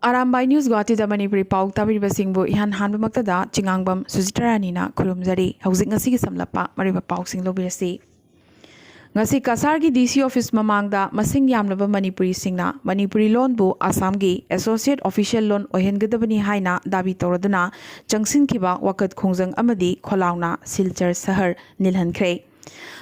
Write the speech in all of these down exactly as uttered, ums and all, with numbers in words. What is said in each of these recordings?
Arambai news ꯒꯨꯋꯥꯍꯥꯇꯤꯗ Manipuri ꯄꯥꯎ ꯇꯥꯕꯤꯔꯤꯕꯁꯤꯡꯕꯨ ꯏꯍꯥꯟ ꯍꯥꯟꯕꯃꯛꯇꯗ ꯆꯤꯉꯥꯡꯕꯝ ꯁꯨꯖꯤꯇꯥ ꯔꯥꯅꯤꯅ ꯈꯨꯔꯨꯝꯖꯔꯤ꯫ ꯍꯧꯖꯤꯛ ꯉꯁꯤꯒꯤ ꯁꯝꯂꯞꯄ ꯃꯔꯨꯑꯣꯏꯕ ꯄꯥꯎꯁꯤꯡ ꯂꯧꯕꯤꯔꯁꯤ꯫ ꯉꯁꯤ ꯀꯁꯥꯔꯒꯤ ꯗꯤ ꯁꯤ ꯑꯣꯐꯤꯁ ꯃꯃꯥꯡꯗ ꯃꯁꯤꯡ ꯌꯥꯝꯂꯕ ꯃꯅꯤꯄꯨꯔꯤꯁꯤꯡꯅ ꯃꯅꯤꯄꯨꯔꯤ ꯂꯣꯟꯕꯨ ꯑꯁꯥꯝꯒꯤ ꯑꯦꯁꯣꯁꯤꯌꯦꯠ ꯑꯣꯐꯤꯁꯤꯌꯦꯜ ꯂꯣꯟ ꯑꯣꯏꯍꯟꯒꯗꯕꯅꯤ ꯍꯥꯏꯅ ꯗꯥꯕꯤ ꯇꯧꯔꯗꯨꯅ ꯆꯪꯁꯤꯟꯈꯤꯕ ꯋꯥꯀꯠ ꯈꯣꯡꯖꯪ ꯑꯃꯗꯤ ꯈꯣꯂꯥꯎꯅ ꯁꯤꯜꯆꯔ ꯁꯍꯔ ꯅꯤꯜꯍꯟꯈ꯭ꯔꯦ꯫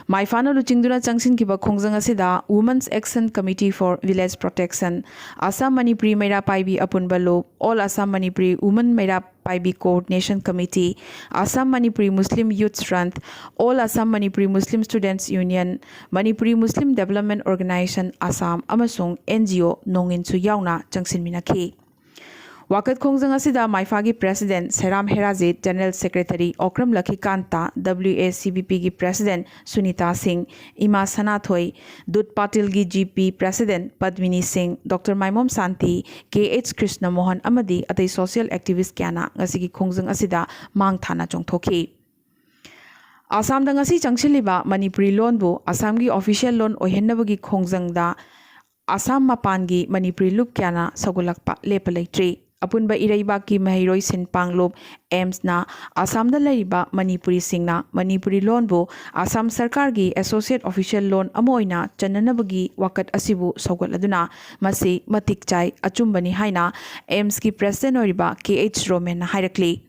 ꯃꯥꯏꯐꯥꯅ ꯂꯨꯆꯤꯡꯗꯨꯅ ꯆꯪꯁꯤꯟꯈꯤꯕ ꯈꯣꯡꯖꯪ ꯑꯁꯤꯗ Women's Action Committee for Village Protection, Assam Manipuri ꯃꯩꯔꯥ ꯄꯥꯏꯕꯤ ꯑꯄꯨꯟꯕ ꯂꯨꯞ, All Assam Manipuri Women ꯃꯩꯔꯥ ꯄꯥꯏꯕꯤ Coordination Committee, Assam Manipuri Muslim Youth Front, All Assam Manipuri Muslim Students Union, Manipuri Muslim Development Organization Assam ꯑꯃꯁꯨꯡ ꯑꯦꯟ ꯖꯤ ꯑꯣ ꯅꯣꯡꯏꯟꯁꯨ ꯌꯥꯎꯅ ꯆꯪꯁꯤꯟꯃꯤꯟꯅꯈꯤ꯫ ꯋꯥꯀꯠ ꯈꯣꯡꯖꯪ ꯑꯁꯤꯗ ꯃꯥꯏꯐꯥꯒꯤ president ꯁꯦꯔꯥꯝ ꯍꯦꯔꯥꯖꯤꯠ, general secretary Okram ꯂꯈꯤꯀꯥꯟꯇ, ꯗꯕ꯭ꯂꯤꯌꯨ ꯑꯦ C B ꯄꯤꯒꯤ president Sunita ꯁꯤꯡ, ꯏꯃꯥ ꯁꯅꯥꯊꯣꯏ, ꯗꯨꯠ ꯄꯥꯇꯤꯜꯒꯤ G P president ꯄꯗꯃꯤꯅꯤ ꯁꯤꯡ, doctor ꯃꯥꯏꯃꯣꯝ ꯁꯥꯟꯇꯤ, ꯀꯦ H Krishna Mohan ꯑꯃꯗꯤ ꯑꯇꯩ ꯁꯣꯁꯤꯌꯦꯜ ꯑꯦꯛꯇꯤꯚꯤꯁ꯭ꯠ ꯀꯌꯥꯅ ꯉꯁꯤꯒꯤ ꯈꯣꯡꯖꯪ ꯑꯁꯤꯗ ꯃꯥꯡ ꯊꯥꯅ ꯆꯣꯡꯊꯣꯛꯈꯤ꯫ ꯑꯁꯥꯝꯗ ꯉꯁꯤ ꯆꯪꯁꯤꯜꯂꯤꯕ ꯃꯅꯤꯄꯨꯔꯤ ꯂꯣꯟꯕꯨ ꯑꯁꯥꯝꯒꯤ ꯑꯣꯐꯤꯁꯤꯌꯦꯜ ꯂꯣꯟ ꯑꯣꯏꯍꯟꯅꯕꯒꯤ ꯈꯣꯡꯖꯪꯗ ꯑꯁꯥꯝ ꯃꯄꯥꯟꯒꯤ ꯃꯅꯤꯄꯨꯔꯤ ꯂꯨꯞ ꯀꯌꯥꯅ ꯁꯧꯒꯠꯂꯛꯄ ꯂꯦꯞꯄ ꯂꯩꯇ꯭ꯔꯤ꯫ ꯑꯄꯨꯟꯕ ꯏꯔꯩꯕꯥꯛꯀꯤ ꯃꯍꯩꯔꯣꯏ ꯁꯤꯟꯄꯥꯡ ꯂꯨꯞ ꯑꯦꯝꯁꯅ ꯑꯁꯥꯝꯗ ꯂꯩꯔꯤꯕ ꯃꯅꯤꯄꯨꯔꯤꯁꯤꯡꯅ ꯃꯅꯤꯄꯨꯔꯤ ꯂꯣꯟꯕꯨ ꯑꯁꯥꯝ ꯁꯔꯀꯥꯔꯒꯤ ꯑꯦꯁꯣꯁꯤꯌꯦꯠ ꯑꯣꯐꯤꯁꯤꯌꯦꯜ ꯂꯣꯟ ꯑꯃ ꯑꯣꯏꯅ ꯆꯟꯅꯅꯕꯒꯤ ꯋꯥꯀꯠ ꯑꯁꯤꯕꯨ ꯁꯧꯒꯠꯂꯗꯨꯅ ꯃꯁꯤ ꯃꯇꯤꯛ ꯆꯥꯏ, ꯑꯆꯨꯝꯕꯅꯤ ꯍꯥꯏꯅ ꯑꯦꯝꯁꯀꯤ ꯄ꯭ꯔꯦꯁꯤꯗꯦꯟꯠ ꯑꯣꯏꯔꯤꯕ ꯀꯦ ꯑꯩꯆ ꯔꯣꯃꯦꯟꯅ ꯍꯥꯏꯔꯛꯂꯤ꯫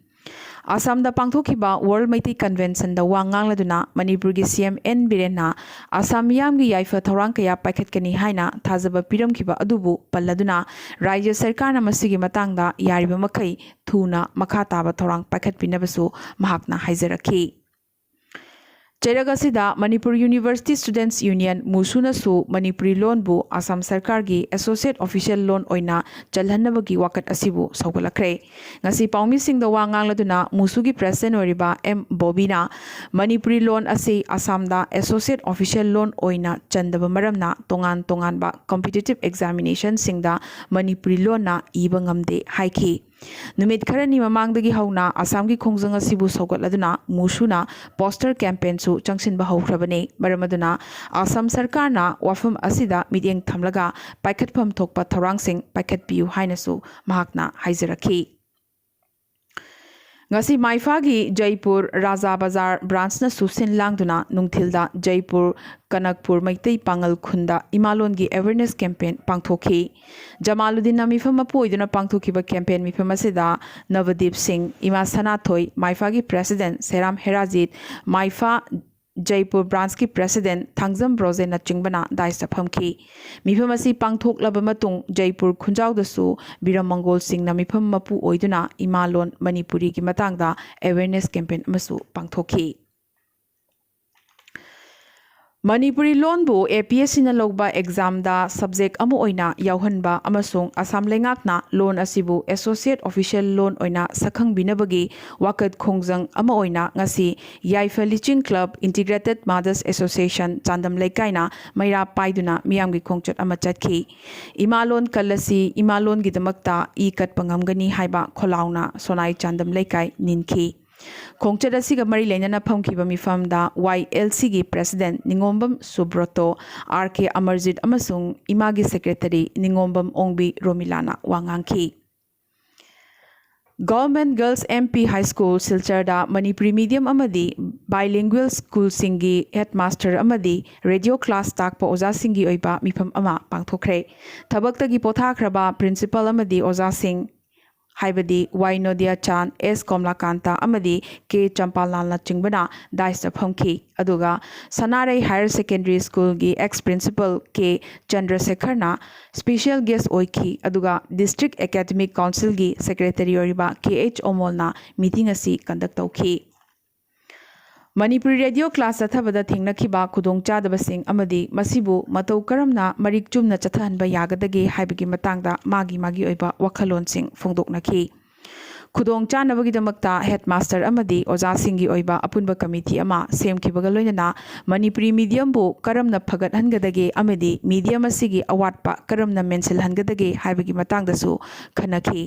ꯑꯁꯥꯝꯗ ꯄꯥꯡꯊꯣꯛꯈꯤꯕ ꯋꯥꯔꯜ ꯃꯩꯇꯩ ꯀꯟꯚꯦꯟꯁꯟꯗ ꯋꯥ ꯉꯥꯡꯂꯗꯨꯅ ꯃꯅꯤꯄꯨꯔꯒꯤ ꯁꯤ ꯑꯦꯝ ꯑꯦꯟ ꯕꯤꯔꯦꯟꯅ ꯑꯁꯥꯝ ꯃꯤꯌꯥꯝꯒꯤ ꯌꯥꯏꯐ ꯊꯧꯔꯥꯡ ꯀꯌꯥ ꯄꯥꯏꯈꯠꯀꯅꯤ ꯍꯥꯏꯅ ꯊꯥꯖꯕ ꯄꯤꯔꯝꯈꯤꯕ ꯑꯗꯨꯕꯨ ꯄꯜꯂꯗꯨꯅ ꯔꯥꯖ꯭ꯌ ꯁꯔꯀꯥꯔꯅ ꯃꯁꯤꯒꯤ ꯃꯇꯥꯡꯗ ꯌꯥꯔꯤꯕ ꯃꯈꯩ ꯊꯨꯅ ꯃꯈꯥ ꯇꯥꯕ ꯊꯧꯔꯥꯡ ꯄꯥꯏꯈꯠꯄꯤꯅꯕꯁꯨ ꯃꯍꯥꯛꯅ ꯍꯥꯏꯖꯔꯛꯈꯤ꯫ ꯆꯩꯔꯛ ꯑꯁꯤꯗ ꯃꯅꯤꯄꯨꯔ ꯌꯨꯅꯤꯚꯔꯁꯤꯇꯤ ꯁ꯭ꯇꯨꯗꯦꯟꯠꯁ ꯌꯨꯅꯤꯌꯟ, ꯃꯨꯁꯨꯅꯁꯨ ꯃꯅꯤꯄꯨꯔꯤ ꯂꯣꯟꯕꯨ ꯑꯁꯥꯝ ꯁꯔꯀꯥꯔꯒꯤ ꯑꯦꯁꯣꯁꯤꯌꯦꯠ ꯑꯣꯐꯤꯁꯤꯌꯦꯜ ꯂꯣꯟ ꯑꯣꯏꯅ ꯆꯜꯍꯟꯅꯕꯒꯤ ꯋꯥꯀꯠ ꯑꯁꯤꯕꯨ ꯁꯧꯒꯠꯂꯛꯈ꯭ꯔꯦ꯫ ꯉꯁꯤ ꯄꯥꯎꯃꯤꯁꯤꯡꯗ ꯋꯥ ꯉꯥꯡꯂꯗꯨꯅ ꯃꯨꯁꯨꯒꯤ ꯄ꯭ꯔꯦꯁꯤꯗꯦꯟꯠ ꯑꯣꯏꯔꯤꯕ ꯑꯦꯝ ꯕꯣꯕꯤꯅ ꯃꯅꯤꯄꯨꯔꯤ ꯂꯣꯟ ꯑꯁꯤ ꯑꯁꯥꯝꯗ ꯑꯦꯁꯣꯁꯤꯌꯦꯠ ꯑꯣꯐꯤꯁꯤꯌꯦꯜ ꯂꯣꯟ ꯑꯣꯏꯅ ꯆꯟꯗꯕ ꯃꯔꯝꯅ ꯇꯣꯉꯥꯟ ꯇꯣꯉꯥꯟꯕ ꯀꯝꯄꯤꯇꯤꯇꯤꯚ ꯑꯦꯛꯖꯥꯃꯤꯅꯦꯁꯟꯁꯤꯡꯗ ꯃꯅꯤꯄꯨꯔꯤ ꯂꯣꯟꯅ ꯏꯕ ꯉꯝꯗꯦ ꯍꯥꯏꯈꯤ꯫ ꯅꯨꯃꯤꯠ ꯈꯔꯅꯤ ꯃꯃꯥꯡꯗꯒꯤ ꯍꯧꯅ ꯑꯁꯥꯝꯒꯤ ꯈꯣꯡꯖꯪ ꯑꯁꯤꯕꯨ ꯁꯧꯒꯠꯂꯗꯨꯅ ꯃꯨꯁꯨꯅ ꯄꯣꯁꯇꯔ ꯀꯦꯝꯄꯦꯟꯁꯨ ꯆꯪꯁꯤꯟꯕ ꯍꯧꯈ꯭ꯔꯕꯅꯤ꯫ ꯃꯔꯝ ꯑꯗꯨꯅ ꯑꯁꯥꯝ ꯁꯔꯀꯥꯔꯅ ꯋꯥꯐꯝ ꯑꯁꯤꯗ ꯃꯤꯠꯌꯦꯡ ꯊꯝꯂꯒ ꯄꯥꯏꯈꯠꯐꯝ ꯊꯣꯛꯄ ꯊꯧꯔꯥꯡꯁꯤꯡ ꯄꯥꯏꯈꯠꯄꯤꯌꯨ ꯍꯥꯏꯅꯁꯨ ꯃꯍꯥꯛꯅ ꯍꯥꯏꯖꯔꯛꯈꯤ꯫ ꯉꯁꯤ ꯃꯥꯏꯐꯥꯒꯤ ꯖꯩꯄꯨꯔ ꯔꯥꯖꯥ ꯕꯖꯥꯔ ꯕ꯭ꯔꯥꯟꯁꯅꯁꯨ ꯁꯤꯟ ꯂꯥꯡꯗꯨꯅ ꯅꯨꯡꯊꯤꯜꯗ ꯖꯩꯄꯨꯔ ꯀꯅꯛꯄꯨꯔ ꯃꯩꯇꯩ ꯄꯥꯉꯜ ꯈꯨꯟꯗ ꯏꯃꯥꯂꯣꯟꯒꯤ ꯑꯦꯋꯦꯔꯅꯦꯁ ꯀꯦꯝꯄꯦꯟ ꯄꯥꯡꯊꯣꯛꯈꯤ꯫ ꯖꯃꯥꯂꯨꯗꯤꯟꯅ ꯃꯤꯐꯝ ꯃꯄꯨ ꯑꯣꯏꯗꯨꯅ ꯄꯥꯡꯊꯣꯛꯈꯤꯕ ꯀꯦꯝꯄꯦꯟ ꯃꯤꯐꯝ ꯑꯁꯤꯗ ꯅꯕꯗꯤꯞ ꯁꯤꯡ, ꯏꯃꯥ ꯁꯅꯥꯊꯣꯏ, ꯃꯥꯏꯐꯥꯒꯤ ꯄ꯭ꯔꯦꯁꯤꯗꯦꯟꯠ ꯁꯦꯔꯥꯝ ꯍꯦꯔꯥꯖꯤꯠ, ꯃꯥꯏꯐꯥ ꯖꯩꯄꯨꯔ ꯕ꯭ꯔꯥꯟꯁꯀꯤ ꯄ꯭ꯔꯦꯁꯤꯗꯦꯟꯠ ꯊꯥꯡꯖꯝ ꯕ꯭ꯔꯣꯖꯦꯅꯆꯤꯡꯕꯅ ꯗꯥꯏꯁꯇ ꯐꯝꯈꯤ꯫ ꯃꯤꯐꯝ ꯑꯁꯤ ꯄꯥꯡꯊꯣꯛꯂꯕ ꯃꯇꯨꯡ ꯖꯩꯄꯨꯔ ꯈꯨꯟꯖꯥꯎꯗꯁꯨ ꯕꯤꯔꯝ ꯃꯪꯒꯣꯜ ꯁꯤꯡꯅ ꯃꯤꯐꯝ ꯃꯄꯨ ꯑꯣꯏꯗꯨꯅ ꯏꯃꯥꯂꯣꯟ ꯃꯅꯤꯄꯨꯔꯤꯒꯤ ꯃꯇꯥꯡꯗ ꯑꯦꯋꯦꯔꯅꯦꯁ ꯀꯦꯝꯄꯦꯟ ꯑꯃꯁꯨ ꯄꯥꯡꯊꯣꯛꯈꯤ꯫ ꯃꯅꯤꯄꯨꯔꯤ ꯂꯣꯟꯕꯨ ꯑꯦ ꯄꯤ ꯑꯦꯁ ꯁꯤꯅ ꯂꯧꯕ ꯑꯦꯛꯖꯥꯝꯗ ꯁꯕꯖꯦꯛ ꯑꯃ ꯑꯣꯏꯅ ꯌꯥꯎꯍꯟꯕ ꯑꯃꯁꯨꯡ ꯑꯁꯥꯝ ꯂꯩꯉꯥꯛꯅ ꯂꯣꯟ ꯑꯁꯤꯕꯨ ꯑꯦꯁꯣꯁꯤꯌꯦꯠ ꯑꯣꯐꯤꯁꯤꯌꯦꯜ ꯂꯣꯟ ꯑꯣꯏꯅ ꯁꯛꯈꯪꯕꯤꯅꯕꯒꯤ ꯋꯥꯀꯠ ꯈꯣꯡꯖꯪ ꯑꯃ ꯑꯣꯏꯅ ꯉꯁꯤ ꯌꯥꯏꯐ ꯂꯤꯆꯤꯡ club, integrated mother's association Chandam ꯂꯩꯀꯥꯏꯅ ꯃꯩꯔꯥ ꯄꯥꯏꯗꯨꯅ ꯃꯤꯌꯥꯝꯒꯤ ꯈꯣꯡꯆꯠ ꯑꯃ ꯆꯠꯈꯤ꯫ ꯏꯃꯥꯂꯣꯟ ꯀꯜꯂꯁꯤ, ꯏꯃꯥꯂꯣꯟꯒꯤꯗꯃꯛꯇ ꯏ ꯀꯠꯄ ꯉꯝꯒꯅꯤ ꯍꯥꯏꯕ ꯈꯣꯜꯂꯥꯎꯅ ꯁꯣꯅꯥꯏ ꯆꯥꯟꯗꯝ ꯂꯩꯀꯥꯏ ꯅꯤꯟꯈꯤ꯫ ꯈꯣꯡꯆꯠ ꯑꯁꯤꯒ ꯃꯔꯤ ꯂꯩꯅꯅ ꯐꯝꯈꯤꯕ ꯃꯤꯐꯝꯗ ꯋꯥꯏ ꯑꯦꯜ ꯁꯤꯒꯤ president Ningombam Subroto, R K Amarjit ꯑꯃꯁꯨꯡ ꯏꯃꯥꯒꯤ ꯁꯦꯀ꯭ꯔꯦꯇꯔꯤ ꯅꯤꯉꯣꯝꯕꯝ ꯑꯣꯡꯕꯤ ꯔꯣꯃꯤꯂꯥꯅ ꯋꯥ ꯉꯥꯡꯈꯤ꯫ Government girls M P high school ꯁꯤꯜꯆꯔꯗ ꯃꯅꯤꯄꯨꯔꯤ ꯃꯤꯗꯤꯌꯝ ꯑꯃꯗꯤ ꯕꯥꯏꯂꯤꯡꯒ꯭ꯋꯦꯜ ꯁ꯭ꯀꯨꯜꯁꯤꯡꯒꯤ ꯍꯦꯗꯃꯥꯁꯇꯔ ꯑꯃꯗꯤ ꯔꯦꯗꯤꯑꯣ ꯀ꯭ꯂꯥꯁ ꯇꯥꯛꯄ ꯑꯣꯖꯥꯁꯤꯡꯒꯤ ꯑꯣꯏꯕ ꯃꯤꯐꯝ ꯑꯃ ꯄꯥꯡꯊꯣꯛꯈ꯭ꯔꯦ꯫ ꯊꯕꯛꯇꯒꯤ ꯄꯣꯊꯥꯈ꯭ꯔꯕ ꯄ꯭ꯔꯤꯟꯁꯤꯄꯥꯜ ꯑꯃꯗꯤ ꯑꯣꯖꯥꯁꯤꯡ, ꯍꯥꯏꯕꯗꯤ ꯋꯥꯏ ꯅꯣꯗꯤꯌꯥ ꯆꯥꯟ, ꯑꯦꯁ ꯀꯣꯝꯂꯥꯀꯥꯟꯇ ꯑꯃꯗꯤ ꯀꯦ ꯆꯝꯄꯥꯂꯥꯜꯅꯆꯤꯡꯕꯅ ꯗꯥꯏꯁꯇ ꯐꯝꯈꯤ꯫ ꯑꯗꯨꯒ ꯁꯅꯥꯔꯩ ꯍꯥꯌꯔ ꯁꯦꯀꯦꯟꯗꯔꯤ ꯁ꯭ꯀꯨꯜꯒꯤ ꯑꯦꯛꯁ ꯄ꯭ꯔꯤꯟꯁꯤꯄꯥꯜ ꯀꯦ ꯆꯟꯗ꯭ꯔꯁꯦꯈꯔꯅ ꯁ꯭ꯄꯦꯁꯤꯌꯦꯜ ꯒꯦꯁ ꯑꯣꯏꯈꯤ꯫ ꯑꯗꯨꯒ ꯗꯤꯁꯇ꯭ꯔꯤꯛ ꯑꯦꯀꯥꯗꯃꯤꯛ ꯀꯥꯎꯟꯁꯤꯜꯒꯤ ꯁꯦꯀ꯭ꯔꯦꯇꯔꯤ ꯑꯣꯏꯔꯤꯕ ꯀꯦ ꯑꯩꯆ ꯑꯣꯃꯣꯜꯅ ꯃꯤꯇꯤꯡ ꯑꯁꯤ ꯀꯟꯗꯛ ꯇꯧꯈꯤ꯫ ꯃꯅꯤꯄꯨꯔꯤ ꯔꯦꯗꯤꯑꯣ ꯀ꯭ꯂꯥꯁ ꯆꯠꯊꯕꯗ ꯊꯦꯡꯅꯈꯤꯕ ꯈꯨꯗꯣꯡꯆꯥꯗꯕꯁꯤꯡ ꯑꯃꯗꯤ ꯃꯁꯤꯕꯨ ꯃꯇꯧ ꯀꯔꯝꯅ ꯃꯔꯤꯛ ꯆꯨꯝꯅ ꯆꯠꯊꯍꯟꯕ ꯌꯥꯒꯗꯒꯦ ꯍꯥꯏꯕꯒꯤ ꯃꯇꯥꯡꯗ ꯃꯥꯒꯤ ꯃꯥꯒꯤ ꯑꯣꯏꯕ ꯋꯥꯈꯜꯂꯣꯟꯁꯤꯡ ꯐꯣꯡꯗꯣꯛꯅꯈꯤ꯫ ꯈꯨꯗꯣꯡ ꯆꯥꯅꯕꯒꯤꯗꯃꯛꯇ ꯍꯦꯗꯃꯥꯁꯇꯔ ꯑꯃꯗꯤ ꯑꯣꯖꯥꯁꯤꯡꯒꯤ ꯑꯣꯏꯕ ꯑꯄꯨꯟꯕ ꯀꯃꯤꯇꯤ ꯑꯃ ꯁꯦꯝꯈꯤꯕꯒ ꯂꯣꯏꯅꯅ ꯃꯅꯤꯄꯨꯔꯤ ꯃꯤꯗꯤꯌꯝꯕꯨ ꯀꯔꯝꯅ ꯐꯒꯠꯍꯟꯒꯗꯒꯦ ꯑꯃꯗꯤ ꯃꯤꯗꯤꯌꯝ ꯑꯁꯤꯒꯤ ꯑꯋꯥꯠꯄ ꯀꯔꯝꯅ ꯃꯦꯟꯁꯤꯜꯍꯟꯒꯗꯒꯦ ꯍꯥꯏꯕꯒꯤ ꯃꯇꯥꯡꯗꯁꯨ ꯈꯟꯅꯈꯤ꯫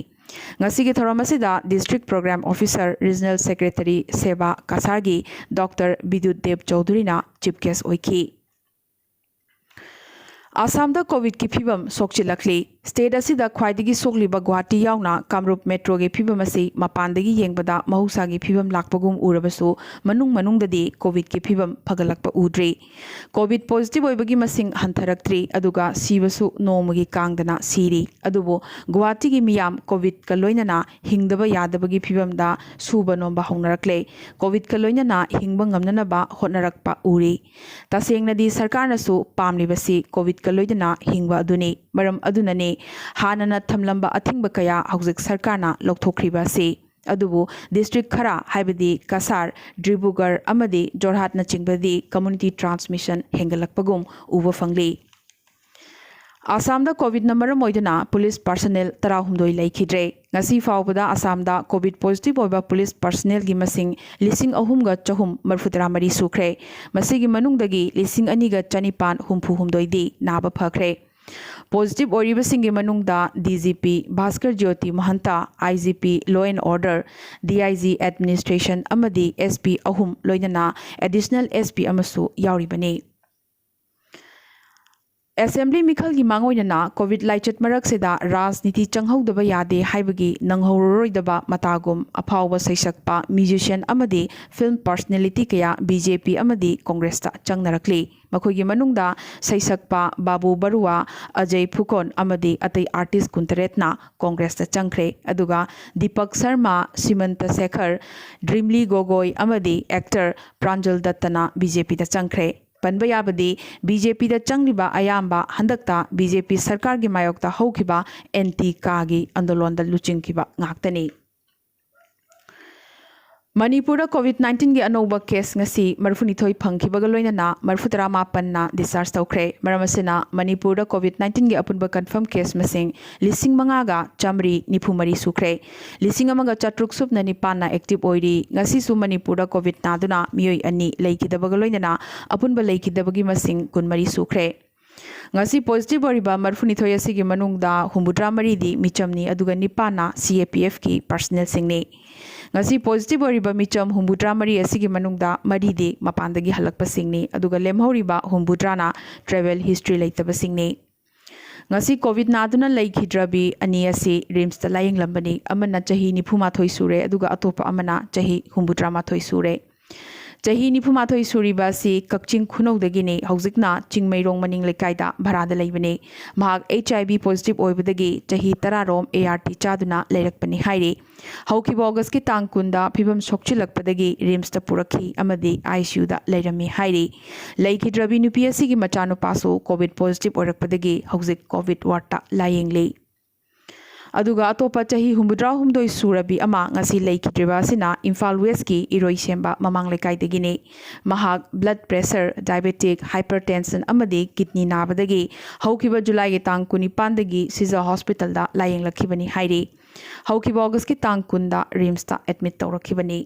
ꯉꯁꯤꯒꯤ ꯊꯧꯔꯝ ꯑꯁꯤꯗ District Program Officer, Regional Secretary ꯁꯦꯕꯥ ꯀꯁꯥꯔꯒꯤ ꯗꯣꯛꯇꯔ ꯕꯤꯗ꯭ꯌꯨꯠ ꯗꯦꯕ ꯆꯧꯙꯨꯔꯤꯅ ꯆꯤꯐ ꯒꯦꯁ ꯑꯣꯏꯈꯤ꯫ ꯑꯁꯥꯝꯗ ꯀꯣꯚꯤꯗꯀꯤ ꯐꯤꯕꯝ ꯁꯣꯛꯆꯤꯜꯂꯛꯂꯤ꯫ ꯁ꯭ꯇꯦꯠ ꯑꯁꯤꯗ ꯈ꯭ꯋꯥꯏꯗꯒꯤ ꯁꯣꯛꯂꯤꯕ ꯒꯨꯋꯥꯍꯥꯇꯤ ꯌꯥꯎꯅ ꯀꯥꯃꯔꯨꯞ ꯃꯦꯇ꯭ꯔꯣꯒꯤ ꯐꯤꯕꯝ ꯑꯁꯤ ꯃꯄꯥꯟꯗꯒꯤ ꯌꯦꯡꯕꯗ ꯃꯍꯧꯁꯥꯒꯤ ꯐꯤꯕꯝ ꯂꯥꯛꯄꯒꯨꯝ ꯎꯔꯕꯁꯨ ꯃꯅꯨꯡ ꯃꯅꯨꯡꯗꯗꯤ ꯀꯣꯚꯤꯗꯀꯤ ꯐꯤꯕꯝ ꯐꯒꯠꯂꯛꯄ ꯎꯗ꯭ꯔꯤ꯫ ꯀꯣꯚꯤꯗ ꯄꯣꯖꯤꯇꯤꯚ ꯑꯣꯏꯕꯒꯤ ꯃꯁꯤꯡ ꯍꯟꯊꯔꯛꯇ꯭ꯔꯤ, ꯑꯗꯨꯒ ꯁꯤꯕꯁꯨ ꯅꯣꯡꯃꯒꯤ ꯀꯥꯡꯗꯅ ꯁꯤꯔꯤ꯫ ꯑꯗꯨꯕꯨ ꯒꯨꯋꯥꯍꯥꯇꯤꯒꯤ ꯃꯤꯌꯥꯝ ꯀꯣꯚꯤꯗꯀ ꯂꯣꯏꯅꯅ ꯍꯤꯡꯗꯕ ꯌꯥꯗꯕꯒꯤ ꯐꯤꯕꯝꯗ ꯁꯨꯕ ꯅꯣꯝꯕ ꯍꯧꯅꯔꯛꯂꯦ꯫ ꯀꯣꯚꯤꯗꯀ ꯂꯣꯏꯅꯅ ꯍꯤꯡꯕ ꯉꯝꯅꯅꯕ ꯍꯣꯠꯅꯔꯛꯄ ꯎꯔꯤ꯫ ꯇꯁꯦꯡꯅꯗꯤ ꯁꯔꯀꯥꯔꯅꯁꯨ ꯄꯥꯝꯂꯤꯕꯁꯤ ꯀꯣꯚꯤꯗꯀ ꯂꯣꯏꯅꯅ ꯍꯤꯡꯕ ꯑꯗꯨꯅꯤ꯫ ꯃꯔꯝ ꯑꯗꯨꯅꯅꯤ ꯍꯥꯟꯅꯅ ꯊꯝꯂꯝꯕ ꯑꯊꯤꯡꯕ ꯀꯌꯥ ꯍꯧꯖꯤꯛ ꯁꯔꯀꯥꯔꯅ ꯂꯧꯊꯣꯛꯈ꯭ꯔꯤꯕ ꯑꯁꯤ꯫ ꯑꯗꯨꯕꯨ ꯗꯤꯁꯇ꯭ꯔꯤꯛ ꯈꯔ, ꯍꯥꯏꯕꯗꯤ ꯀꯁꯥꯔ, ꯗꯤꯕ꯭ꯔꯨꯒꯔ ꯑꯃꯗꯤ ꯖꯣꯔꯍꯥꯠꯅꯆꯤꯡꯕꯗꯤ ꯀꯝꯃ꯭ꯌꯨꯅꯤꯇꯤ ꯇ꯭ꯔꯥꯟꯁꯃꯤꯁꯟ ꯍꯦꯟꯒꯠꯂꯛꯄꯒꯨꯝ ꯎꯕ ꯐꯪꯂꯤ꯫ ꯑꯁꯥꯝꯗ ꯀꯣꯚꯤꯗꯅ ꯃꯔꯝ ꯑꯣꯏꯗꯨꯅ ꯄꯨꯂꯤꯁ ꯄꯥꯔꯁꯅꯦꯜ ꯇꯔꯥꯍꯨꯝꯗꯣꯏ ꯂꯩꯈꯤꯗ꯭ꯔꯦ꯫ ꯉꯁꯤ ꯐꯥꯎꯕꯗ ꯑꯁꯥꯝꯗ ꯀꯣꯚꯤꯗ ꯄꯣꯖꯤꯇꯤꯚ ꯑꯣꯏꯕ ꯄꯨꯂꯤꯁ ꯄꯥꯔꯁꯅꯦꯜꯒꯤ ꯃꯁꯤꯡ ꯂꯤꯁꯤꯡ ꯑꯍꯨꯝꯒ ꯆꯍꯨꯝ ꯃꯔꯤꯐꯨꯇꯔꯥ ꯃꯔꯤ ꯁꯨꯈ꯭ꯔꯦ꯫ ꯃꯁꯤꯒꯤ ꯃꯅꯨꯡꯗꯒꯤ ꯂꯤꯁꯤꯡ ꯑꯅꯤꯒ ꯆꯅꯤꯄꯥꯟ ꯍꯨꯝꯐꯨ ꯍꯨꯝꯗꯣꯏꯗꯤ ꯅꯥꯕ ꯐꯈ꯭ꯔꯦ꯫ ꯄꯣꯖꯤꯇꯤꯚ ꯑꯣꯏꯔꯤꯕꯁꯤꯡꯒꯤ ꯃꯅꯨꯡꯗ D G P Bhaskar Jyoti Mahanta, I G P Law and Order, D I G Administration ꯑꯃꯗꯤ ꯑꯦꯁ ꯄꯤ ꯑꯍꯨꯝ, ꯂꯣꯏꯅꯅ ꯑꯦꯗꯤꯁꯅꯦꯜ ꯑꯦꯁ ꯄꯤ ꯑꯃꯁꯨ ꯌꯥꯎꯔꯤꯕꯅꯤ꯫ ꯑꯦꯁꯦꯝꯕ꯭ꯂꯤ ꯃꯤꯈꯜꯒꯤ ꯃꯥꯡꯑꯣꯏꯅꯅ ꯀꯣꯚꯤꯗ ꯂꯥꯏꯆꯠ ꯃꯔꯛꯁꯤꯗ ꯔꯥꯖꯅꯤꯇꯤ ꯆꯪꯍꯧꯗꯕ ꯌꯥꯗꯦ ꯍꯥꯏꯕꯒꯤ ꯅꯪꯍꯧꯔꯔꯣꯏꯗꯕ ꯃꯇꯥꯒꯨꯝ ꯑꯐꯥꯎꯕ ꯁꯩꯁꯛꯄ, ꯃ꯭ꯌꯨꯖꯤꯁꯤꯌꯥꯟ ꯑꯃꯗꯤ ꯐꯤꯜꯝ ꯄꯥꯔꯁꯅꯦꯂꯤꯇꯤ ꯀꯌꯥ ꯕꯤ ꯖꯦ ꯄꯤ ꯑꯃꯗꯤ ꯀꯣꯡꯒ꯭ꯔꯦꯁꯇ ꯆꯪꯅꯔꯛꯂꯤ꯫ ꯃꯈꯣꯏꯒꯤ ꯃꯅꯨꯡꯗ ꯁꯩꯁꯛꯄ ꯕꯥꯕꯨ ꯕꯔꯨꯋꯥ, ꯑꯖꯌ ꯐꯨꯀꯣꯟ ꯑꯃꯗꯤ ꯑꯇꯩ ꯑꯥꯔꯇꯤꯁ ꯀꯨꯟꯇꯔꯦꯠꯅ ꯀꯣꯡꯒ꯭ꯔꯦꯁꯇ ꯆꯪꯈ꯭ꯔꯦ꯫ ꯑꯗꯨꯒ ꯗꯤꯄꯛ ꯁꯔꯃ, ꯁꯤꯃꯟꯇ ꯁꯦꯈꯔ, ꯗ꯭ꯔꯤꯝꯂꯤ ꯒꯣꯒꯣꯏ ꯑꯃꯗꯤ ꯑꯦꯛꯇꯔ ꯄ꯭ꯔꯥꯟꯖꯜ ꯗꯠꯇꯅ ꯕꯤ ꯖꯦ ꯄꯤꯗ ꯆꯪꯈ꯭ꯔꯦ꯫ ꯄꯟꯕ ꯌꯥꯕꯗꯤ, ꯕꯤ ꯖꯦ ꯄꯤꯗ ꯆꯪꯂꯤꯕ ꯑꯌꯥꯝꯕ ꯍꯟꯗꯛꯇ ꯕꯤ ꯖꯦ ꯄꯤ ꯁꯔꯀꯥꯔꯒꯤ ꯃꯥꯌꯣꯛꯇ ꯍꯧꯈꯤꯕ ꯑꯦꯟꯇꯤ ꯀꯥꯒꯤ ꯑꯟꯗꯣꯂꯣꯟꯗ ꯂꯨꯆꯤꯡꯈꯤꯕ ꯉꯥꯛꯇꯅꯤ꯫ ꯃꯅꯤꯄꯨꯔꯗ ꯀꯣꯚꯤꯗ ꯅꯥꯏꯟꯇꯤꯟꯒꯤ ꯑꯅꯧꯕ ꯀꯦꯁ ꯉꯁꯤ ꯃꯔꯤꯐꯨꯅꯤꯊꯣꯏ ꯐꯪꯈꯤꯕꯒ ꯂꯣꯏꯅꯅ ꯃꯔꯤꯐꯨꯇꯔꯥ ꯃꯥꯄꯟꯅ ꯗꯤꯁꯆꯥꯔꯖ ꯇꯧꯈ꯭ꯔꯦ꯫ ꯃꯔꯝ ꯑꯁꯤꯅ ꯃꯅꯤꯄꯨꯔꯗ ꯀꯣꯚꯤꯗ ꯅꯥꯏꯟꯇꯤꯟꯒꯤ ꯑꯄꯨꯟꯕ ꯀꯟꯐꯥꯔꯝ ꯀꯦꯁ ꯃꯁꯤꯡ ꯂꯤꯁꯤꯡ ꯃꯉꯥꯒ ꯆꯥꯃꯔꯤ ꯅꯤꯐꯨ ꯃꯔꯤ ꯁꯨꯈ꯭ꯔꯦ꯫ ꯂꯤꯁꯤꯡ ꯑꯃꯒ ꯆꯥꯇ꯭ꯔꯨꯛ ꯁꯨꯞꯅ ꯅꯤꯄꯥꯟꯅ ꯑꯦꯛꯇꯤꯚ ꯑꯣꯏꯔꯤ꯫ ꯉꯁꯤꯁꯨ ꯃꯅꯤꯄꯨꯔꯗ ꯀꯣꯚꯤꯗ ꯅꯥꯗꯨꯅ ꯃꯤꯑꯣꯏ ꯑꯅꯤ ꯂꯩꯈꯤꯗꯕꯒ ꯂꯣꯏꯅꯅ ꯑꯄꯨꯟꯕ ꯂꯩꯈꯤꯗꯕꯒꯤ ꯃꯁꯤꯡ ꯀꯨꯟꯃꯔꯤ ꯁꯨꯈ꯭ꯔꯦ꯫ ꯉꯁꯤ ꯄꯣꯖꯤꯇꯤꯚ ꯑꯣꯏꯔꯤꯕ ꯃꯔꯤꯐꯨꯅꯤꯊꯣꯏ ꯑꯁꯤꯒꯤ ꯃꯅꯨꯡꯗ ꯍꯨꯝꯐꯨꯇꯔꯥ ꯃꯔꯤꯗꯤ ꯃꯤꯆꯝꯅꯤ, ꯑꯗꯨꯒ ꯅꯤꯄꯥꯟꯅ ꯁꯤ ꯑꯦ ꯄꯤ ꯑꯦꯐꯀꯤ ꯄꯔꯁꯅꯦꯜꯁꯤꯡꯅꯤ꯫ ꯉꯁꯤ ꯄꯣꯖꯤꯇꯤꯚ ꯑꯣꯏꯔꯤꯕ ꯃꯤꯆꯝ ꯍꯨꯝꯐꯨꯇꯔꯥ ꯃꯔꯤ ꯑꯁꯤꯒꯤ ꯃꯅꯨꯡꯗ ꯃꯔꯤꯗꯤ ꯃꯄꯥꯟꯗꯒꯤ ꯍꯜꯂꯛꯄꯁꯤꯡꯅꯤ, ꯑꯗꯨꯒ ꯂꯦꯝꯍꯧꯔꯤꯕ ꯍꯨꯝꯐꯨꯇꯔꯥꯅ ꯇ꯭ꯔꯦꯚꯦꯜ ꯍꯤꯁꯇ꯭ꯔꯤ ꯂꯩꯇꯕꯁꯤꯡꯅꯤ꯫ ꯉꯁꯤ ꯀꯣꯚꯤꯗ ꯅꯥꯗꯨꯅ ꯂꯩꯈꯤꯗ꯭ꯔꯕꯤ ꯑꯅꯤ ꯑꯁꯤ ꯔꯤꯝꯁꯇ ꯂꯥꯌꯦꯡꯂꯝꯕꯅꯤ꯫ ꯑꯃꯅ ꯆꯍꯤ ꯅꯤꯐꯨꯃꯥꯊꯣꯏ ꯁꯨꯔꯦ, ꯑꯗꯨꯒ ꯑꯇꯣꯞꯄ ꯑꯃꯅ ꯆꯍꯤ ꯍꯨꯝꯐꯨꯇꯔꯥ ꯃꯥꯊꯣꯏ ꯁꯨꯔꯦ꯫ ꯆꯍꯤ ꯅꯤꯐꯨꯃꯥꯊꯣꯏ ꯁꯨꯔꯤꯕ ꯑꯁꯤ ꯀꯛꯆꯤꯡ ꯈꯨꯅꯧꯗꯒꯤꯅꯤ꯫ ꯍꯧꯖꯤꯛꯅ ꯆꯤꯡꯃꯩꯔꯣꯡ ꯃꯅꯤꯡ ꯂꯩꯀꯥꯏꯗ ꯚꯔꯥꯗ ꯂꯩꯕꯅꯤ꯫ ꯃꯍꯥꯛ ꯑꯩꯆ ꯑꯥꯏ ꯚꯤ ꯄꯣꯖꯤꯇꯤꯚ ꯑꯣꯏꯕꯗꯒꯤ ꯆꯍꯤ ꯇꯔꯥꯔꯣꯝ ꯑꯦ ꯑꯥꯔ ꯇꯤ ꯆꯥꯗꯨꯅ ꯂꯩꯔꯛꯄꯅꯤ ꯍꯥꯏꯔꯤ꯫ ꯍꯧꯈꯤꯕ ꯑꯣꯒꯁꯀꯤ ꯇꯥꯡ ꯀꯨꯟꯗ ꯐꯤꯚꯝ ꯁꯣꯛꯆꯤꯜꯂꯛꯄꯗꯒꯤ ꯔꯤꯝꯁꯇ ꯄꯨꯔꯛꯈꯤ ꯑꯃꯗꯤ ꯑꯥꯏ ꯁꯤ ꯌꯨꯗ ꯂꯩꯔꯝꯃꯤ ꯍꯥꯏꯔꯤ꯫ ꯂꯩꯈꯤꯗ꯭ꯔꯕꯤ ꯅꯨꯄꯤ ꯑꯁꯤꯒꯤ ꯃꯆꯥꯅꯨꯄꯥꯁꯨ ꯀꯣꯚꯤꯗ ꯄꯣꯖꯤꯇꯤꯚ ꯑꯣꯏꯔꯛꯄꯗꯒꯤ ꯍꯧꯖꯤꯛ ꯀꯣꯚꯤꯗ ꯋꯥꯔꯗꯇ ꯂꯥꯌꯦꯡꯂꯤ꯫ ꯑꯗꯨꯒ ꯑꯇꯣꯞꯄ ꯆꯍꯤ ꯍꯨꯝꯐꯨꯇꯔꯥꯍꯨꯝꯗꯣꯏ ꯁꯨꯔꯕꯤ ꯑꯃ ꯉꯁꯤ ꯂꯩꯈꯤꯗ꯭ꯔꯤꯕ ꯑꯁꯤꯅ ꯏꯝꯐꯥꯜ ꯋꯦꯁꯀꯤ ꯏꯔꯣꯏꯁꯦꯝꯕ ꯃꯃꯥꯡ ꯂꯩꯀꯥꯏꯗꯒꯤꯅꯤ꯫ ꯃꯍꯥꯛ ꯕ꯭ꯂꯗ ꯄ꯭ꯔꯦꯁꯔ, ꯗꯥꯏꯕꯦꯇꯤꯛ, ꯍꯥꯏꯄꯔꯇꯦꯟꯁꯟ ꯑꯃꯗꯤ ꯀꯤꯗꯅꯤ ꯅꯥꯕꯗꯒꯤ ꯍꯧꯈꯤꯕ ꯖꯨꯂꯥꯏꯒꯤ ꯇꯥꯡ ꯀꯨꯟꯅꯤꯄꯥꯟꯗꯒꯤ ꯁꯤꯖ ꯍꯣꯁꯄꯤꯇꯥꯜꯗ ꯂꯥꯌꯦꯡꯂꯛꯈꯤꯕꯅꯤ ꯍꯥꯏꯔꯤ꯫ ꯍꯧꯈꯤꯕ ꯑꯣꯒꯁꯀꯤ ꯇꯥꯡ ꯀꯨꯟꯗ ꯔꯤꯝꯁꯇ ꯑꯦꯗꯃꯤꯠ ꯇꯧꯔꯛꯈꯤꯕꯅꯤ꯫